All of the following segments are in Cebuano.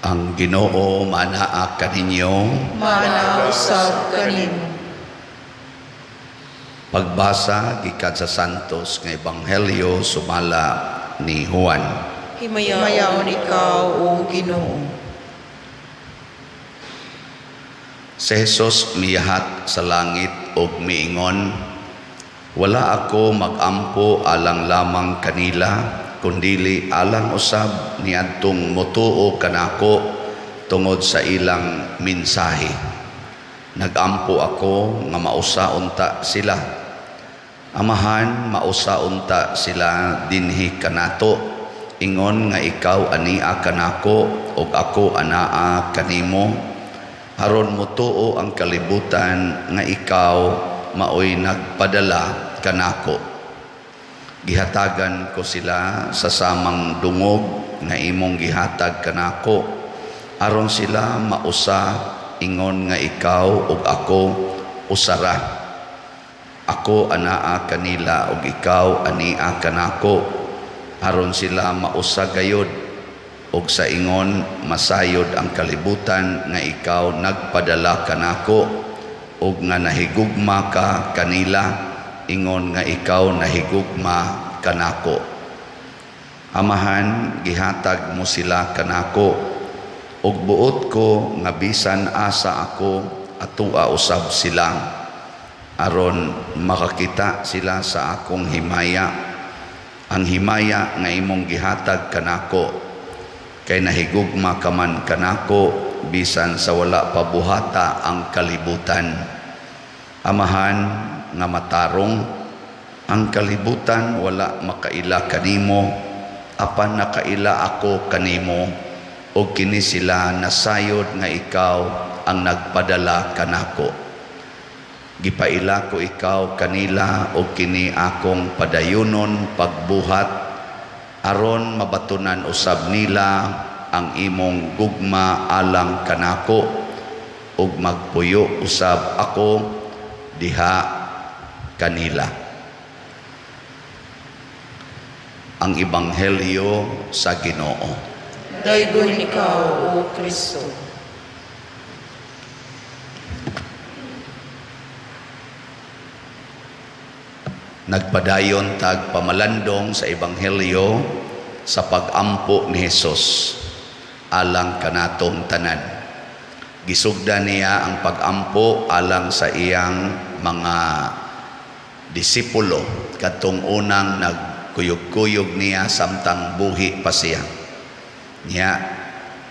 Ang Ginoo manaa kaninyo. Maanaa usab kanimo. Pagbasa gikan sa Santos nga Ebanghelyo sumala ni Juan. Himayaon ikaw, O Ginoo. Si Jesus miyahat sa langit ug miingon, "Wala ako magampo alang lamang kanila, kundili alang usab niadtong motuo kanako tungod sa ilang mensahe. Nagampo ako nga mausa unta sila. Amahan, mausa unta sila dinhi kanato, ingon nga ikaw ania kanako ug ako anaa kanimo, aron motuo ang kalibutan nga ikaw maoy nagpadala kanako. Gihatagan ko sila sa samang dungog nga imong gihatag kanako, aron sila mausa ingon nga ikaw ug ako usara. Ako anaa kanila ug ikaw ania kanako, aron sila mausa gayod, ug sa ingon masayod ang kalibutan nga ikaw nagpadala kanako ug nga nahigugma ka kanila ingon nga ikaw nahigugma kanako. Amahan, gihatag mo sila kanako ug buot ko nga bisan asa ako atua usab sila, aron makakita sila sa akong himaya, ang himaya nga imong gihatag kanako, kay nahigugma ka man kanako bisan sa wala pa buhata ang kalibutan. Amahan nga matarong, ang kalibutan wala makaila kanimo, apan nakaila ako kanimo, ug kini sila nasayod nga ikaw ang nagpadala kanako. Gipaila ko ikaw kanila ug kini akong padayunon pagbuhat, aron mabatunan usab nila ang imong gugma alang kanako, ug magpuyo usab ako diha kanila." Ang Ebanghelyo sa Ginoo. Daygon ikaw, O Kristo. Nagpadayon tag pamalandong sa Ebanghelyo sa pag-ampo ni Hesus alang kanatong tanan. Gisugda niya ang pag-ampo alang sa iyang mga disipulo kadtong unang nagkuyog-kuyog niya samtang buhi pa siya. Niya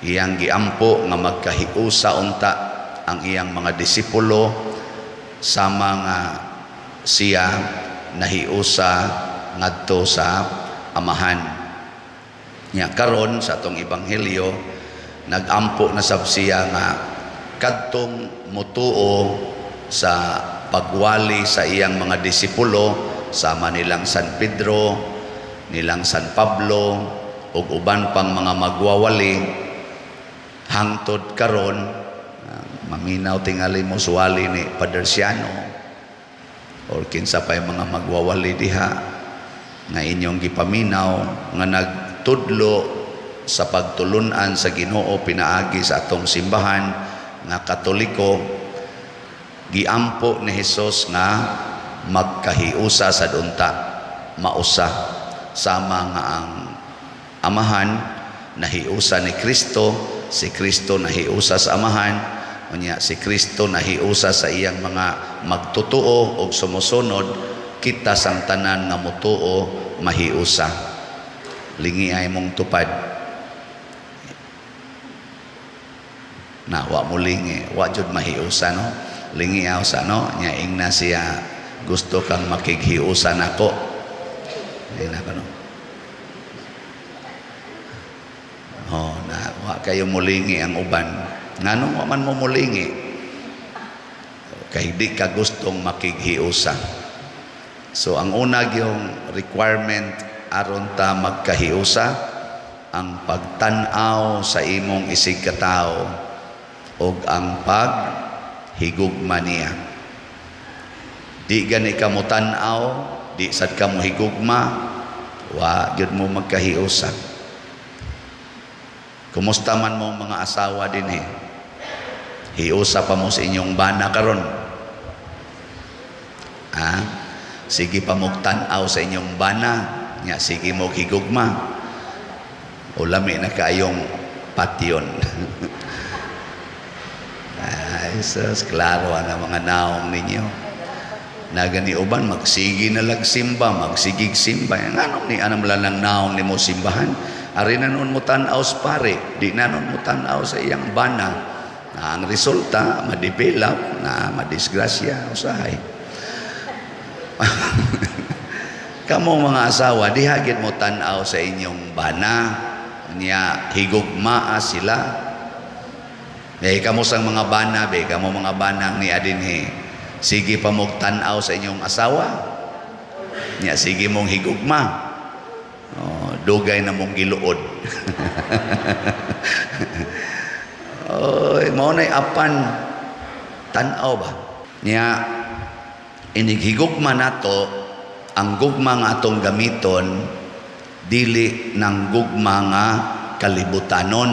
iyang giampo nga magkahiusa unta ang iyang mga disipulo sama nga siya nahiusa ngadto sa Amahan. Nya karon sa atong ebanghelyo nagampo na sab siya nga kadtong mutuo sa pagwali sa iyang mga disipulo sama nilang San Pedro, nilang San Pablo ug uban pang mga magwawali hangtod karon. Maminaw tingali mo suwali ni Padre Siano or kinsa pa'y mga magwawali diha nga inyong gipaminaw nga nagtudlo sa pagtulunan sa Ginoo pinaagi sa atong simbahan nga Katoliko. Giampo ni Hesus nga magkahiusa sa dunta, mausa sama nga ang Amahan nahiusa ni Kristo, si Kristo nahiusa sa Amahan, unya si Kristo nahiusa sa iyang mga magtutuo og sumusunod. Kita sang tanan nga mutuo mahiusa. Lingi ay mong tupad na wa mo lingi, wa jud mahiusa, no? Lingi aw sa no nya ingna siya, "Gusto kang makighiusa nako?" Ingna ko, no? Oh, na wa kayo mulingi ang uban. Nganong wa man mo mulingi? Kay di ka gustong makighiusa. So ang una yung requirement aron ta magkahiusa, ang pagtan-aw sa imong isig katawo ug ang paghigugma niya. Di gani ka mo tan-aw, di sad ka mo higugma, wa gyud mo magkahiusa. Kumusta man mo mga asawa dinhi? Hiusa pa mo sa inyong bana karon? Ha? Sige pa mo tan-aw sa inyong bana, nya sige mo higugma. O lami na kaayong patyon? Ay, sus, klaro ang mga naong ninyo. Nagani uban, magsigi na lag simba, magsigig simba. Nganong ni anam lang naong nimo simbahan? Ari na noon mo tan-aw sa pare, di na noon mo tan-aw sa iyang bana. Na ang resulta, ma-develop, na madisgrasya, usahay. Kamo mga asawa, diha gid mo tan-aw sa inyong bana, niya higugmaa sila. Eh, kamo sang mga bana, be, kamo mga banang ni adinhi. Sige pa mo tan-aw sa inyong asawa. Niya sige mong higugma. Oh, dugay na mong giluod. Oy, mao na'y apan tan-aw ba? Niya inig higugma nato, ang gugma nga atong gamiton dili ng gugma nga kalibutanon.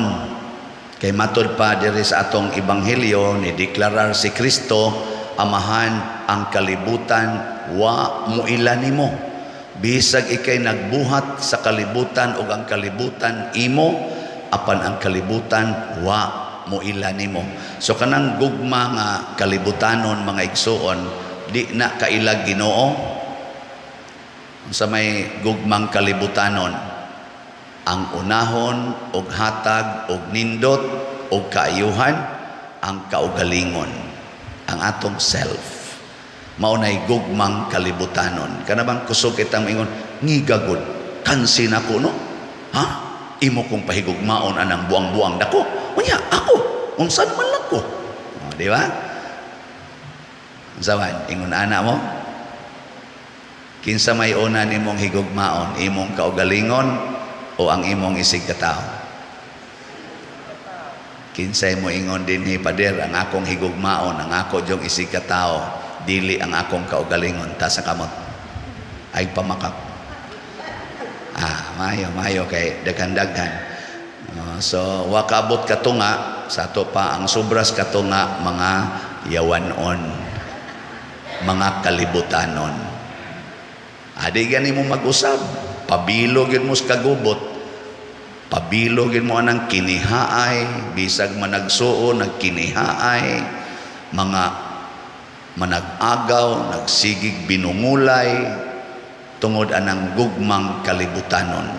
Kay matod pa diri sa atong ebanghelyo, ni deklarar si Kristo, "Amahan, ang kalibutan wa muila nimo. Bisag ikay nagbuhat sa kalibutan ug ang kalibutan imo, apan ang kalibutan wa muila nimo." So kanang gugma nga kalibutanon, mga igsuon, di na kailag Ginoo. Sa may gugmang kalibutanon, ang unahon og hatag og nindot og kaayuhan, ang kaugalingon, ang atong self, mao nay gugmang kalibutanon. Kana bang kusog kitang ingon, "Ngigagod kansi nako, no? Ha, imo kong pahigugmaon anang buang-buang dako, unya ako unsa man lang ko?" Oh, di ba? Unsa man ingon ana mo? Kinsa may una nimong higugmaon, imong kaugalingon o ang imong isig katao? Kinsay mo ingon dinhi, "Pader, ang akong higugmaon ang ako jong isig katao, dili ang akong kaugalingon"? Taas ang kamot. Ay, pamakak. Ah, mayo, mayo kay daghan-daghan. So wa kaabot katunga sa ato pa ang sobras katunga, mga yawanon, mga kalibutanon. Adi gani mo mag-usab, pabilo gyud mo sa kagubot. Pabilo gyud mo anang kinihaay, bisag managsuo, nagkinihaay, mga manag-agaw, nagsigig binungulay, tungod anang gugmang kalibutanon.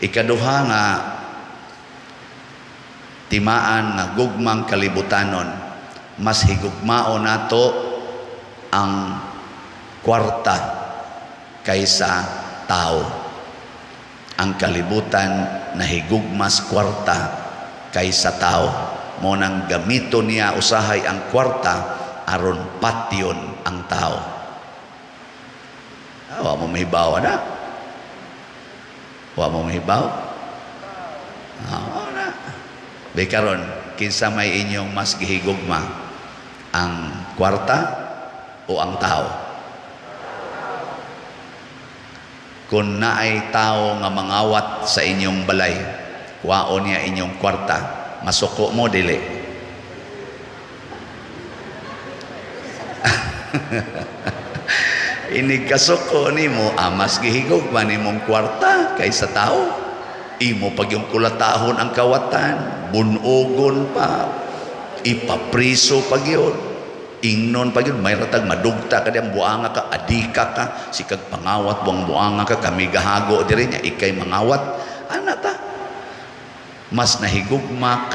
Ikaduha nga timaan nga gugmang kalibutanon, mas higugmao nato ang kwarta kaysa tao. Ang kalibutan nahigugmas kwarta kaysa tao. Mo nang gamito niya usahay ang kwarta aron patyon ang tao. Ah, wa mo mahibaw na. Wa mo mahibaw? Ah, wa na. Be karon, kinsa may inyong mas gihigugma? Ang kwarta o ang tao? Kung naay tao nga mangawat sa inyong balay, kuhaon niya inyong kwarta, masuko mo, dili? Inig kasuko nimo, mas gihigugma nimong kwarta kaysa tao. Imo pag yung kulatahon ang kawatan, bunogon pa, ipapriso pag yun, ingnon pag yun, may ratag madugta ka diyan, buanga ka, adika ka, sikag pangawat, buang buanga ka, kami gahago diri niya, ikay mangawat, ana ta. Mas nahigugma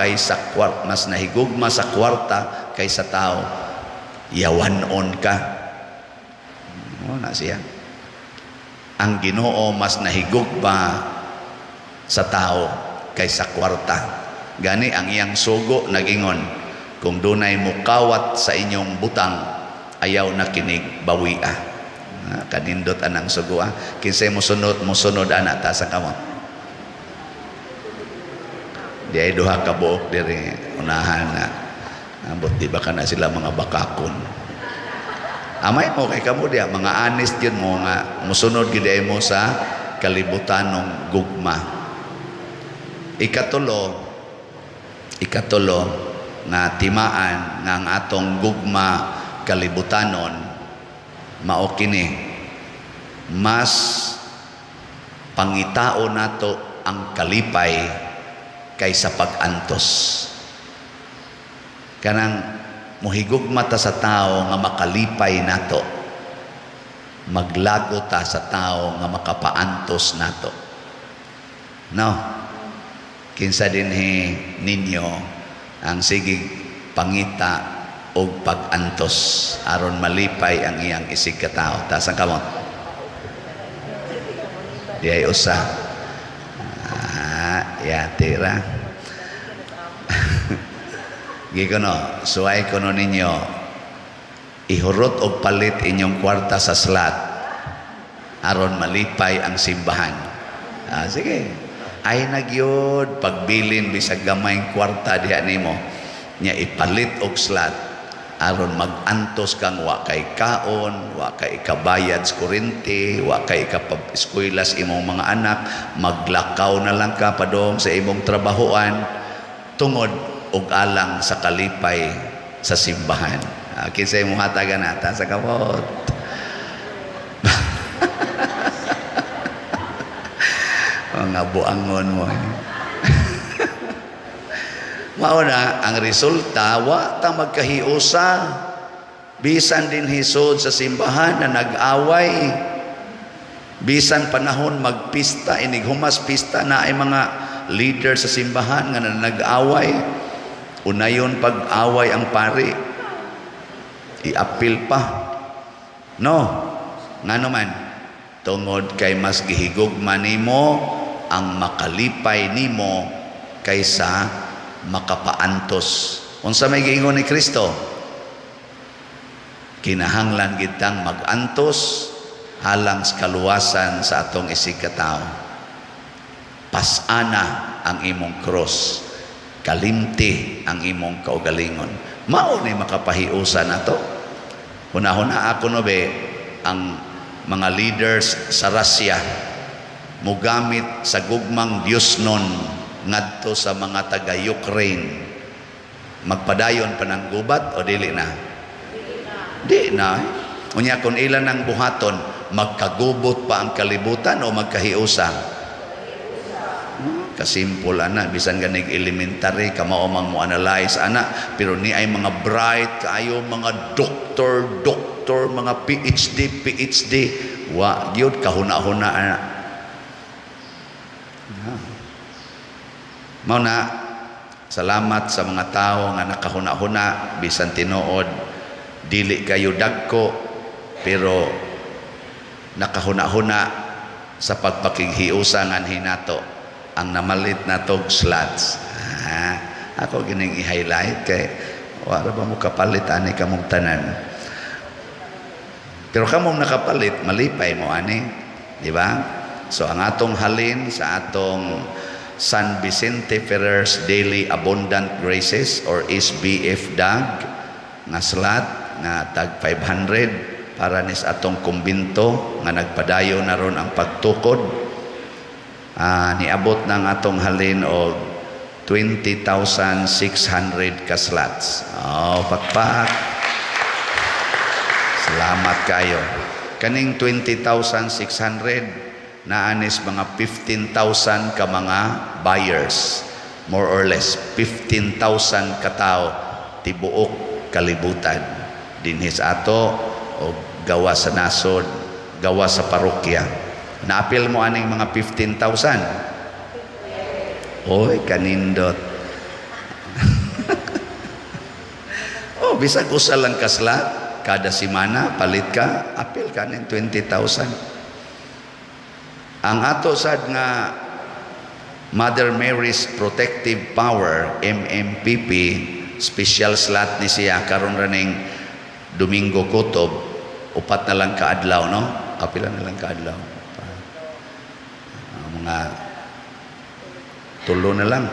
sa kwarta kaysa tao. Yawanon ka. O, na siya. Ang Ginoo mas nahigugma sa tao kaysa kwarta. Gani ang iyang sugo nagingon, "Kung dunay mukawat sa inyong butang, ayaw na kinig bawia." Ah, kanindot anang sugo. Ah. Kinsay mosunod mosunod ana, taas ang kamot. Di ay duha ka buok diri unahan na. Ambot di ba ka na sila mga bakakon. Amay mo kay kamo diya mga honest gyud mo nga mosunod gyud ay mo sa kalibutanong gugma. Ikatulo, Ikatulo nga timaan nga ang atong gugma kalibutanon mao kini: mas pangitao nato ang kalipay kaysa pag-antos. Kanang muhigugma ta sa tao nga makalipay nato, maglago ta sa tao nga makapaantos nato. No? Kinsa dinhi ninyo ang sige pangita og pag-antos aron malipay ang iyang isig katao? Taas ang kamot. Di ay usa. Ah, yati ra. Gikono, suway kono ninyo, ihurot og palit inyong kwarta sa slot aron malipay ang simbahan. Ah, sige. Ay nagyod pagbilin bisag gamay kwarta diha nimo nya, ipalit og slot aron mag-antos kang wa kay kaon, wa kay ikabayad sa kuryente, wa kay ikapag-eskwela sa imong mga anak, maglakaw na lang ka padong sa imong trabahoan tungod og alang sa kalipay sa simbahan. Ah, kinsay imong hatagan nata sa kamot? Mga buangon mo. Eh. Mao na ang resulta, wa ta magkahiusa. Bisan din hisod sa simbahan na nag-away. Bisan panahon magpista, inig humas pista na ay mga leader sa simbahan nga na nag-away. Unayon pag-away ang pari. I-appeal pa. No. Ngano man? Tungod kay mas gihigugma nimo ang makalipay nimo kaysa makapaantos. Unsa may giingon ni Kristo? Kinahanglan gitang magantos halang sa kaluwasan sa atong isig katao. Pasana ang imong cross. Kalimti ang imong kaugalingon. Mao ni makapahiusa nato. Huna-huna ako no be, ang mga leaders sa Russia mugamit sa gugmang Diyos nun ngadto sa mga taga-Ukraine, magpadayon pa ng gubat o dili na? Di na. Eh. Unya kung ilan ang buhaton, magkagubot pa ang kalibutan o magkahiusa? Kasimple ana, bisan ganig elementary kamao mang mo analyze ana, pero ni ay mga bright kaayo, mga doctor doctor, mga PhD PhD, wa gyud kahuna-huna ana. Yeah. Mao na, salamat sa mga tao nga nakahuna-huna bisan tinuod dili kayo dagko, pero nakahuna-huna sa pagpakighiusa nganhi nato ang namalit natog slots. Ah, ako gining i-highlight kay wala ba mo kapalit ani kamong tanan. Pero kamong nakapalit, malipay mo ani, di ba? So ang atong halin sa atong San Vicente Ferrer's Daily Abundant Graces or SBF DAG nga slot nga tag 500 para nis atong kumbinto nga nagpadayon na ron ang pagtukod. Niabot ng atong halin og 20,600 ka slots. Oh, pakpak. Salamat kayo. Kaning 20,600 naanis mga 15,000 ka mga buyers. More or less 15,000 katao tibuok kalibutan. Dinhi sa ato o gawa sa nasod, gawa sa parokya. Naapil mo aning mga 15,000? Oy, kanindot. Oh, bisag usa lang ka slot kada semana, palit ka, apil ka ning 20,000. Ang ato sad nga Mother Mary's Protective Power, MMPP, special slot ni siya karon raning Domingo Kutob, upat na lang kaadlaw, no? Apila na lang kaadlaw? Mga tulo na lang.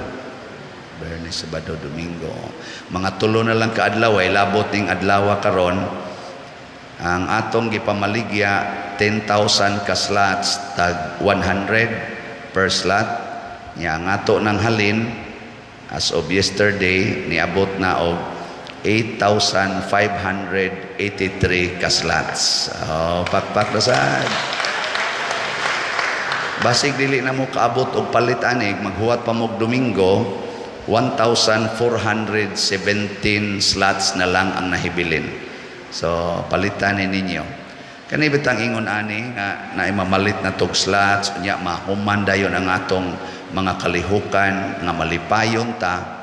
Biyernes, Sabado, Domingo. Mga tulo na lang kaadlaw ay labot ning adlaw karon. Ang atong gipamaligya 10,000 ka slots tag 100 per slot. Nya ang ato nang halin As of yesterday, niabot na og 8,583 ka slots. Oh, pakpak na sad. Basig dili na mo kaabot og palit anig, maghuwat pa mo'g Domingo, 1,417 slots na lang ang nahibilin. So, palitan ni ninyo. Kani bitang ingon ani nga naay mamalit na tog slots, unya mahuman dayon ang atong mga kalihukan nga malipayon ta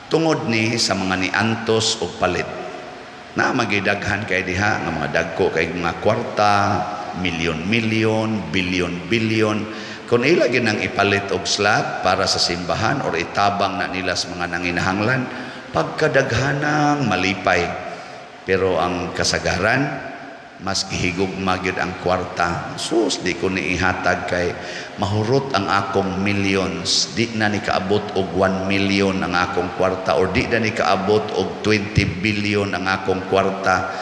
tungod ni sa mga niantos og palit. Na magidaghan kay diha nga mga dagko kay mga kwarta, milyon-milyon, bilyon-bilyon. Kung ila ginang ipalit og slot para sa simbahan or itabang na nila sa mga nanginahanglan, pagkadaghanang malipay. Pero ang kasagaran, mas gihigugma gyud ang kwarta. Sus, di ko ni ihatag kay mahurot ang akong millions. Di na ni kaabot og 1 million ang akong kwarta or di na ni kaabot og 20 billion ang akong kwarta.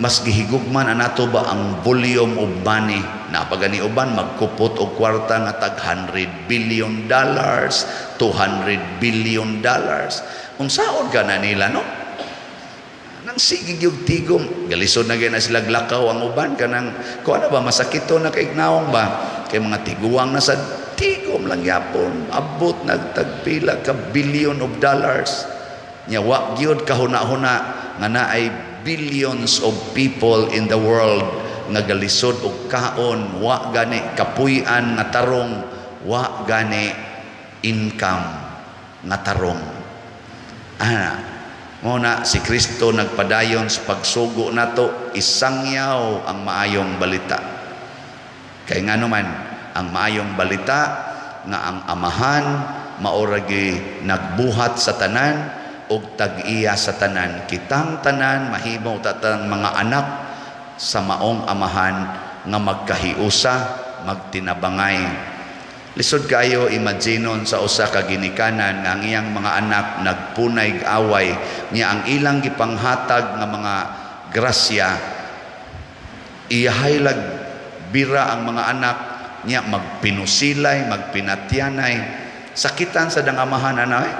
Mas gihigugma na nato ba ang volume of money na pagani uban magkupot og kwarta nga tag $100 billion, $200 billion. Unsaon ka na nila, no? Nang sige gyud tigom, galisod na gyud na sila lakaw ang uban, kanang kuan na ba, masakito na kay naong ba kay mga tiguang na sa tigom lang yapon, abot nagtagpila ka billion of dollars. Nya wa gyud kahuna-huna nga naay billions of people in the world nga galisod og kaon, wa gani kapuy-an nga tarong, wa gani income nga tarong. Ana mo na si Kristo nagpadayon sa pagsugo nato, isangyaw ang maayong balita. Kay ngano man ang maayong balita nga ang Amahan maoragi nagbuhat sa tanan og tag-iya sa tanan. Kitang tanan mahimo tatang mga anak sa maong Amahan nga magkahiusa, magtinabangay. Lisod kayo imaginon sa usa ka ginikanan nga ang iyang mga anak nagpunay away niya, ang ilang gipanghatag nga mga grasya iyahay lag bira ang mga anak niya, magpinusilay, magpinatyanay. Sakitan sa dang amahan anay.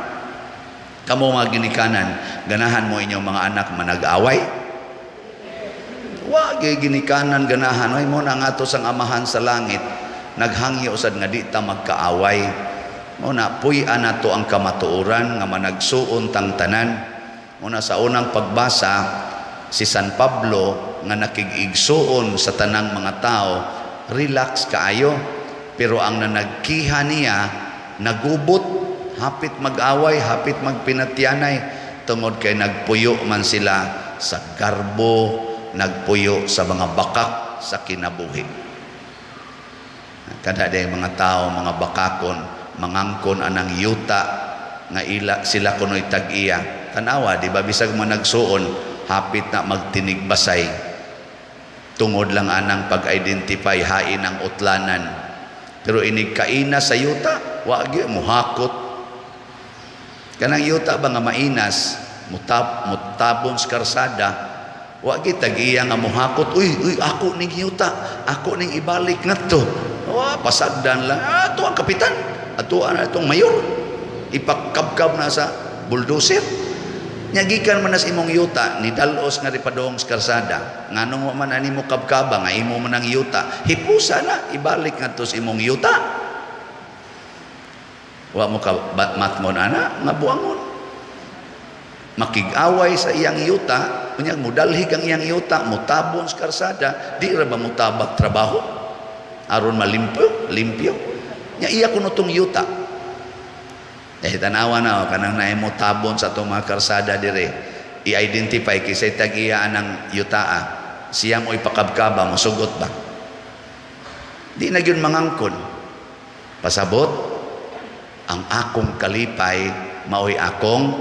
Kamo mga ginikanan, ganahan mo inyong mga anak manag-away? Wa gyud ginikanan ganahan. Ay, mo na nga ato sang Amahan sa langit naghangyo sad nga di ta magkaaway. Mo na puy-an nato ang kamatuoran nga managsuon tang tanan. Mo na sa unang pagbasa, si San Pablo nga nakig-igsuon sa tanang mga tao, relax kaayo, pero ang nanagkiha niya nagubot, hapit mag-away, hapit magpinatyanay, tungod kay nagpuyo man sila sa garbo, nagpuyo sa mga bakak sa kinabuhi. Kada day mga tao, mga bakakon, mangangkon anang yuta nga ila sila kuno'y tag-iya. Tanawa, di ba, bisag mo nagsuon, hapit na magtinigbasay tungod lang anang pag-identify hain ang utlanan. Pero inig kaina sa yuta, wa gyud muhakot. Kanang yuta ba nga mainas, mutab mutabon sa karsada, wa gyud tag-iya nga muhakot, "Uy, uy, ako ning yuta, ako ning ibalik ngadto." Wa, pasagdan lang. Ah, ato ang kapitan, ato na itong mayor, ipakabkab na sa bulldozer. Nya gikan man na sa imong yuta, ni dalos nga ripadong sa karsada, nganong wa man ani mo kabkaba nga imo man ang yuta? Hipusa na, ibalik ngadto sa imong yuta. Wa mo ka matngon ana nga buangon. Makig-away sa iyang yuta, unya mudalhig ang iyang yuta, mutabon sa karsada, di ra ba mutabak trabaho aron malimpyo, limpyo? Nya iya kuno tong yuta. Eh, tanawa na, oh, kanang naay mo tabon sa atong mga karsada dire, i-identify kisay tag-iya anang yutaa, siya mo ipakabkaba, mosugot ba? Di na gyud mangangkon. Pasabot, ang akong kalipay maoy akong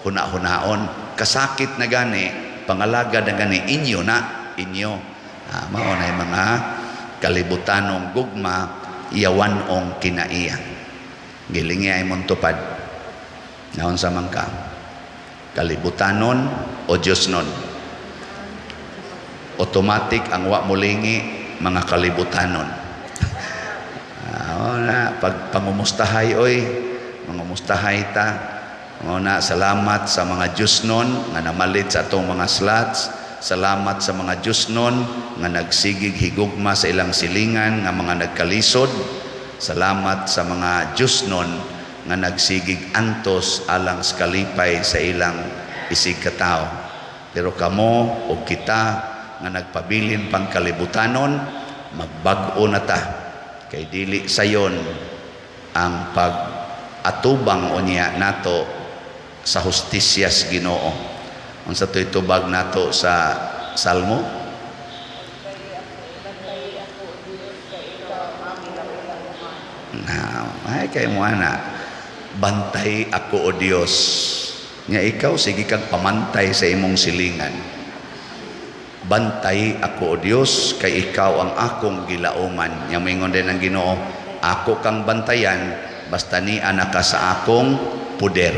huna-hunaon. Kasakit na gani, pangalagad na gani, inyo na, inyo. Ah, mao na yung mga kalibutanong gugma, iyawanong kinaiya. Gilingi ay mong tupad. Naon sa man ka? Kalibutanon o Diyos nun? Automatic ang wa mulingi, mga kalibutanon. Ah, na, pag pangumustahay oy, mangumustahay ta. Mao na, salamat sa mga Diyosnon nga namalit sa atong mga slots. Salamat sa mga Diyosnon nga nagsigig higugma sa ilang silingan nga mga nagkalisod. Salamat sa mga Diyosnon nga nagsigig antos alang sa kalipay sa ilang isig katao. Pero kamo o kita nga nagpabilin pang kalibutanon, magbag-o na ta kay dili sayon ang pag-atubang unya nato sa hustisya sa Ginoo. Unsa to'y tubag nato sa Salmo? Na, ay kay mo ana. Bantay ako, O Dios. Nga ikaw sige kang pamantay sa imong silingan. Bantay ako, O Dios, kay ikaw ang akong gilauman. Nya moingon din ang Ginoo, ako kang bantayan basta ni anak ka sa akong puder.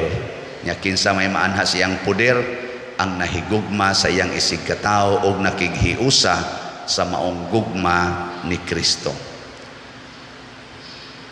Nya kinsa may maanha siyang puder? Ang nahigugma sa iyang isig katawo og nakighiusa sa maong gugma ni Kristo.